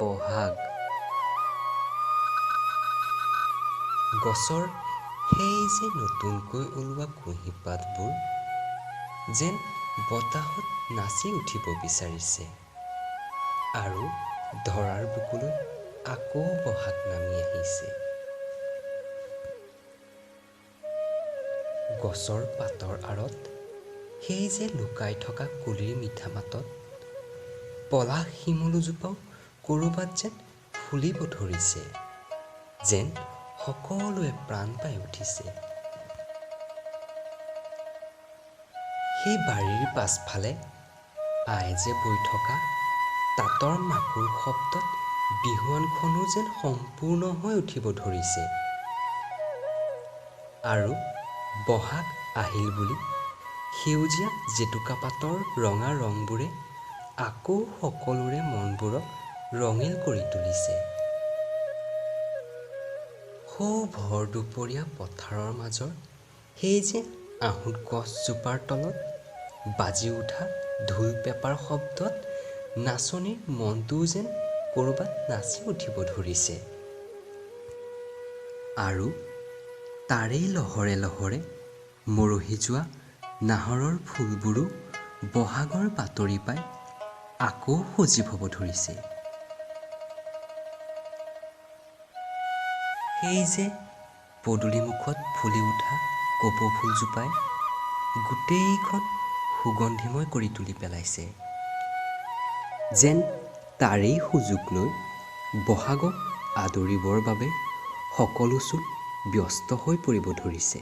বহাগ। গছৰ সেই যে নতুনকৈ ওলোৱা কুঁহিপাতবোৰ যেন বতাহত নাচি উঠিব বিচাৰিছে আৰু ধৰাৰ বুকুলৈ আকৌ বহাগ নামি আহিছে। গছৰ পাতৰ আঁৰত সেই যে লুকাই থকা কুলিৰ মিঠা মাতত পলাশ শিমলুজোপাও ক'ৰবাত যেন ফুলিব ধৰিছে, যেন সকলোৱে প্ৰাণ পাই উঠিছে। সেই বাৰীৰ পাছফালে আই যে বৈ থকা তাঁতৰ মাকুৰ শব্দত বিহুৱানখনো যেন সম্পূৰ্ণ হৈ উঠিব ধৰিছে আৰু বহাগ আহিল বুলি সেউজীয়া জেতুকা পাতৰ ৰঙা ৰংবোৰে আকৌ সকলোৰে মনবোৰক ৰঙীল কৰি তুলিছে। সৌ ভৰ দুপৰীয়া পথাৰৰ মাজৰ সেই যে আঁহত গছজোপাৰ তলত বাজি উঠা ঢোল পেঁপাৰ শব্দত নাচনীৰ মনটোও যেন ক'ৰবাত নাচি উঠিব ধৰিছে আৰু তাৰেই লহৰে লহৰে মৰহি যোৱা নাহৰৰ ফুলবোৰো বহাগৰ বাতৰি পাই আকৌ সজীৱ হ'ব ধৰিছে। সেই যে পদূলিমুখত ফুলি উঠা কপৌ ফুলজোপাই গোটেইখন সুগন্ধিময় কৰি তুলি পেলাইছে, যেন তাৰেই সুযোগ লৈ বহাগক আদৰিবৰ বাবে সকলোচোন ব্যস্ত হৈ পৰিব ধৰিছে।